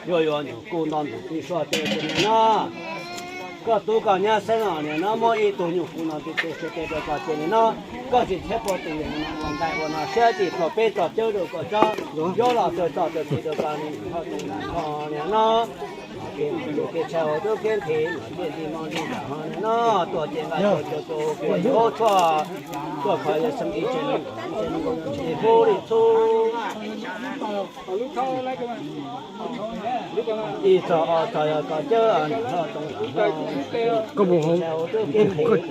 Yog yuav nyuam kuj nto ntawm tib suab tej nim no, koj tub koj nyab xeeb os, nim no muaj ib tug nyuam kuj nto ntawm tib suab tej rau koj ces nim no koj tsis txhob pom tus yawm ntais ua no siab tim txog peb txog cawb rau koj tsob, yuav los txog txog txog tim rau koj nim no, nim no ces tshaj hauv tub kev nthe no ces nti mo nti nram ho nim no tuaj ces nqa cov cov tus kuj yog tshuaj tuaj kho yawg xeeb ib tse, ib tse nkaus tsis pub li txhub. Ib txog ob txog yog koj cawb nram ho too lam ho, koj mus hauv,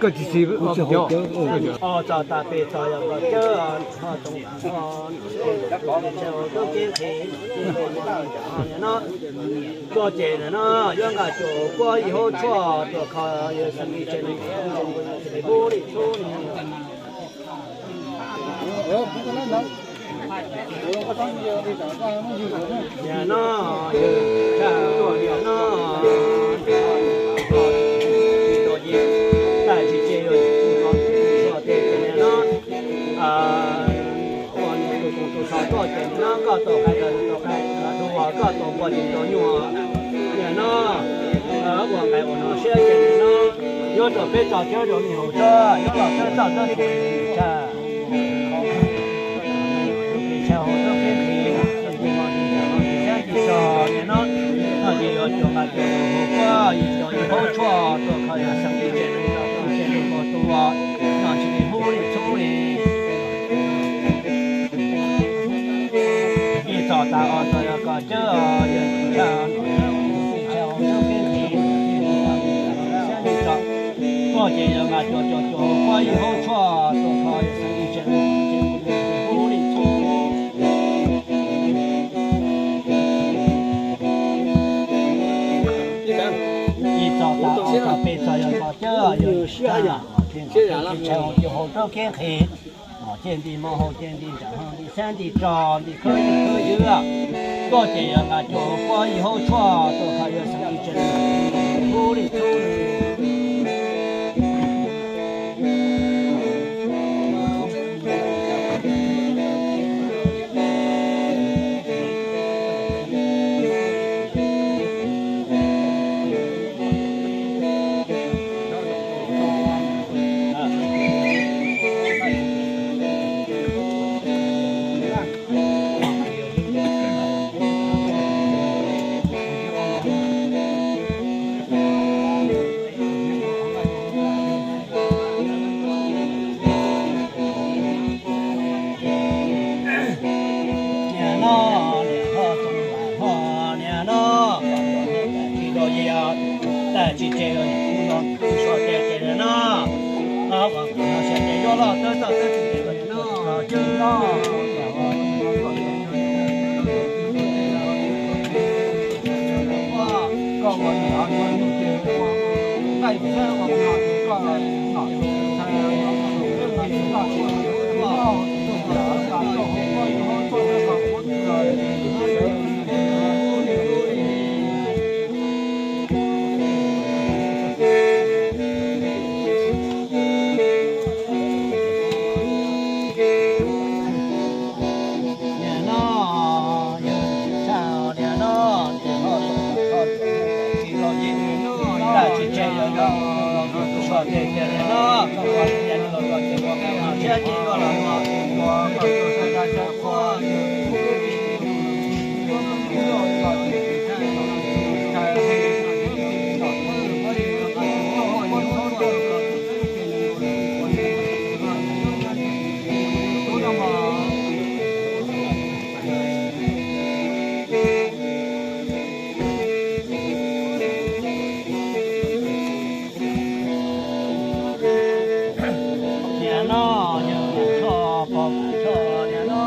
koj tsis xis ob txog tas peb txog yog koj cawb nram ho too lam ho, tshaj hauv tub kev nthe no ces nti mo nti nram ho nim no tuaj ces nim no yuav nqa cov kuj yog tshuaj tuaj kho yawg xeeb ib tse nkaus tsis pub li txhub no. Nim no yawg tshaj tuaj nim no tsis tau yeej, tab sis ces yog tus no tus so tej nim no ua tus koom tus so tuaj ces nim no koj tau qhais tau qhais dua, koj tau npua ces tau nyuaj, nim no ua nqaij ua no siab ces nim no yuav rau peb txog cawb rau me hauv tsob, yuav los txog txog txog tshaj, tshaj hauv tub kev nthe no ces nim no no ces yuav coj nqa cov tus hauv kuj yog cov yawg hauv tshuaj tuaj kho yawg xeeb ib tse nkaus tsis pub li txhub li. Ib txog tas ob txog yog koj cawb yawg tshaj, tshaj hauv tub kev nthe no ces nim no tuaj ces yuav nqa cov cov cov kuj yog hauv tshuaj tuaj kho yawg xeeb ib tse nkaus tsis pub li txhub. Ib txog tas ob txog peb txog yog koj cawb yawg tshaj, tshaj hauv cov hauv tub kev nthe no ces nti mo hauv ces nti nram ho nti xab nti tso nti khawb ywg khawb ywg, koj ces yuav nqa cov kuj yog hauv tshuaj tuaj kho yawg xeeb ib tse nkaus tsis pub li txhub. Nim no niam hlob Txoov Vam Hlob, nim no tsis tau yeej, tab sis ces yog nim no tus so tej ces nim no ua nqaij no siab ces yuav los txog txog txog tim no cawb no. Koj ua niam ua nus ces ua nqaij thiab ua no ces koj los nom tus ntxhais los tus ntxhais los tus ntxhais los tus ntxhais los tus ntxhais los Nim no yog tshaj nim no ces ho tsis los yeej, tab sis tseg yog no los tus so ces ces nim no koj ua li cas los los ces ua nqaij no siab ces yuav los los ces ua koj tus so tag sab qhua Nim no yog tshaj pom tshaj nim no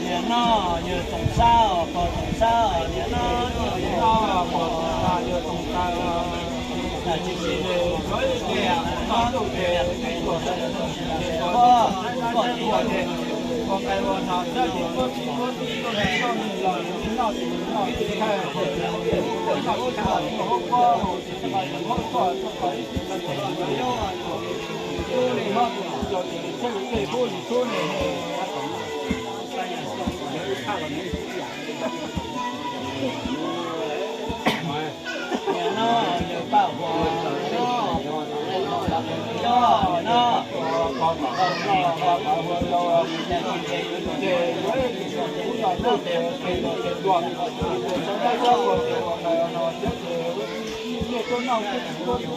Niag no, yog tsab os, niag no, niag no, niag no, niag no, yog Toom Xab os, pog Toom Xab os,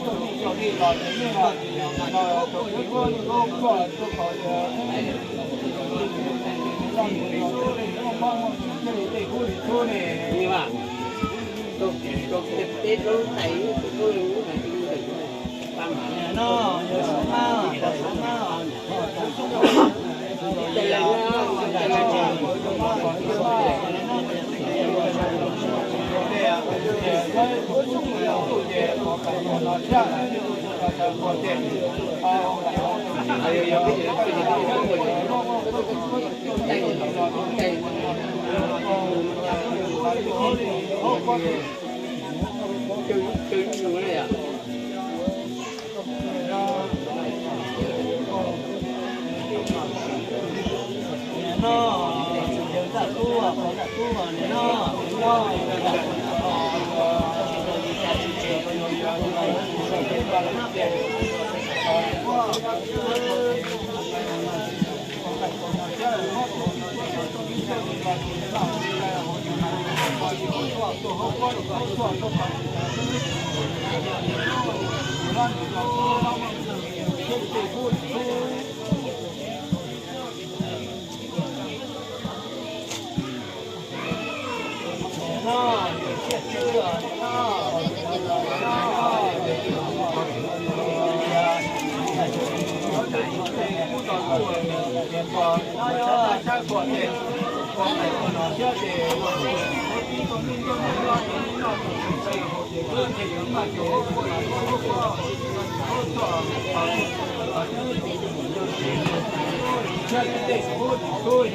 niag no, niag no, pog Toom Xab, yog Toom Xab os. Tsis, tsis, pog, pog,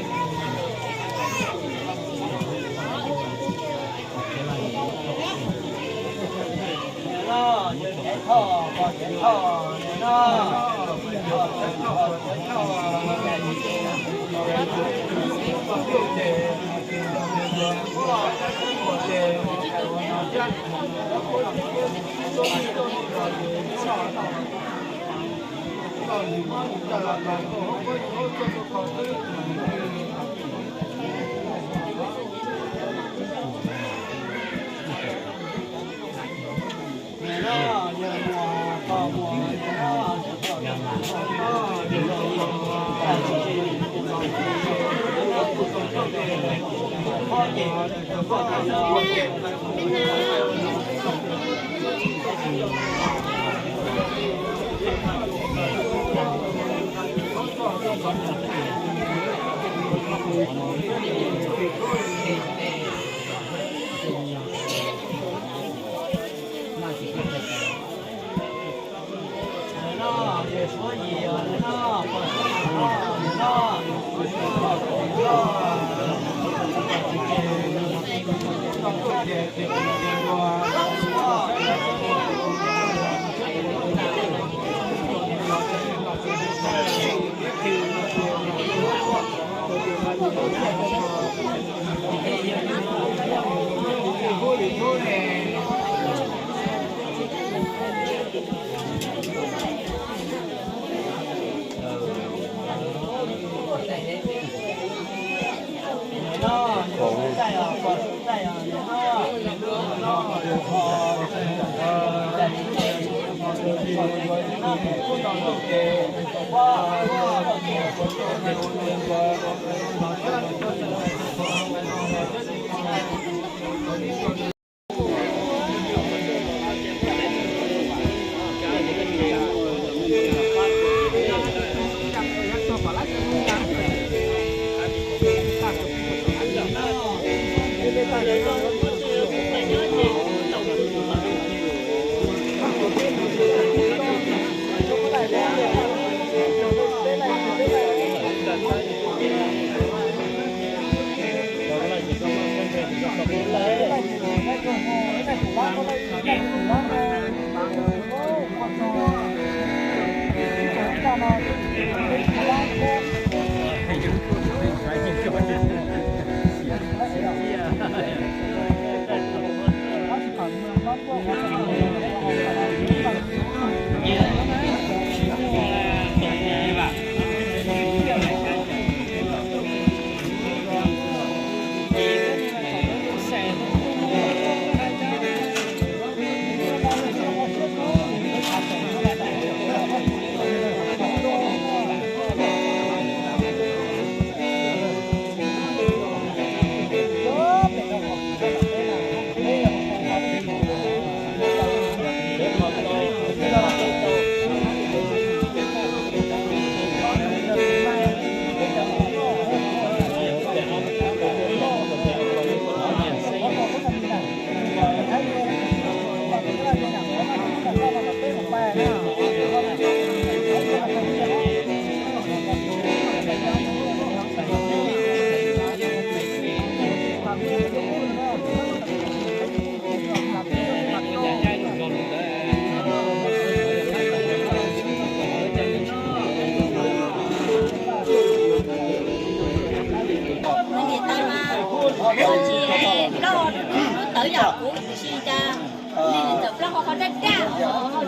Tawv yam kuv tsis tas, nej txawm plaub hau dab dab,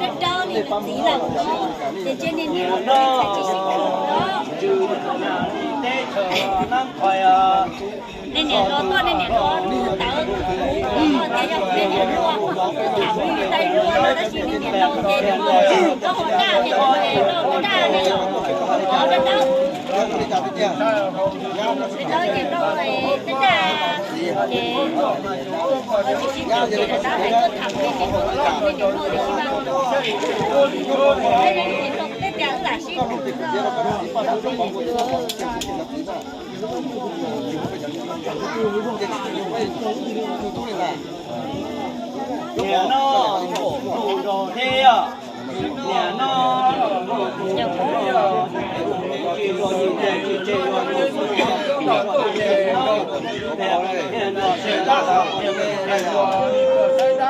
dab dab, nej txiv lawm no, ces ntshe nej niam los tsis sib khwm no. Nej niam hluas tuaj, nej niam hluas tawv, tias yog nej niam hluas, tham nej niam tais hluas no, tab sis nej niam hluas ces nws ho plaub hau daj, nws ho daj, nws ho daj, nws ho daj dawb. Dawb ces plaub hau daj, ces tsis sib khwm ces lawv tab hais tuaj tham nej niam hluas, nej niam hluas tias sib tham, nej niam hluas tej tias wb lam sib khwm no. Niam no, niam no,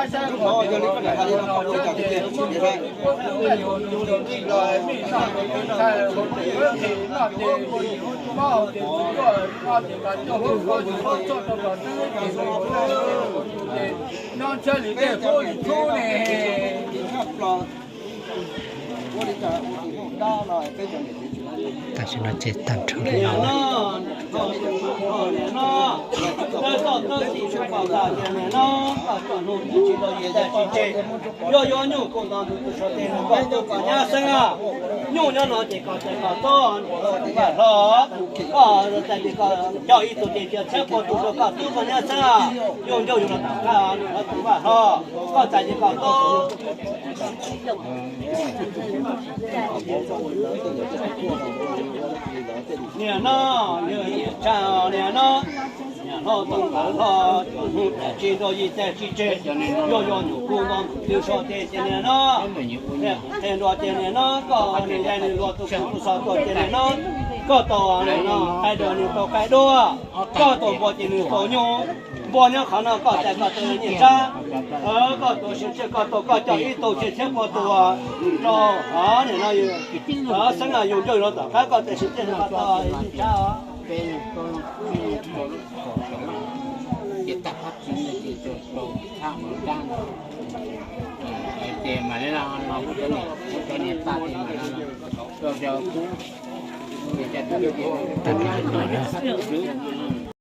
Tam sim no ces tag nrho li no. Yog yuav nyuj kuj nto tus sau tes nws kom tus kom nyab xeeb a. Nyuj nyob no ces kom tes kom tob, tus vaj hlo. Koj tes kom cog ib tug tes cia txhiab puag tus rau koj tub koj nyab xeeb a. Yug ncauj yug los tom qab nws tus vaj hlo. Koj txais ces kom tob. Niam no, yog yim tsa niam no, niam hlob tau nqa hlo, cov hnub tsis nrog yim txais tsis tseg, yog yog nyuam kuj nto tus sau tes ces niam no, qhia nrog ces niam no, koj niam yog nws luag tus kuv tus xov tuaj ces niam no, koj tau niam no qaij dua nws tau qaij dua, koj tau npua ces nws tau nyuj, npua nyob qhov no koj txais koj tus nyiaj tsab, koj tus siv tseg koj tau koj cog ib tug tes txhiab puag tus rau, niam no, xeeb no yug ncauj yug los tom qab koj txais siv tseg koj tau nyiaj tsab. Tag nrho li no na.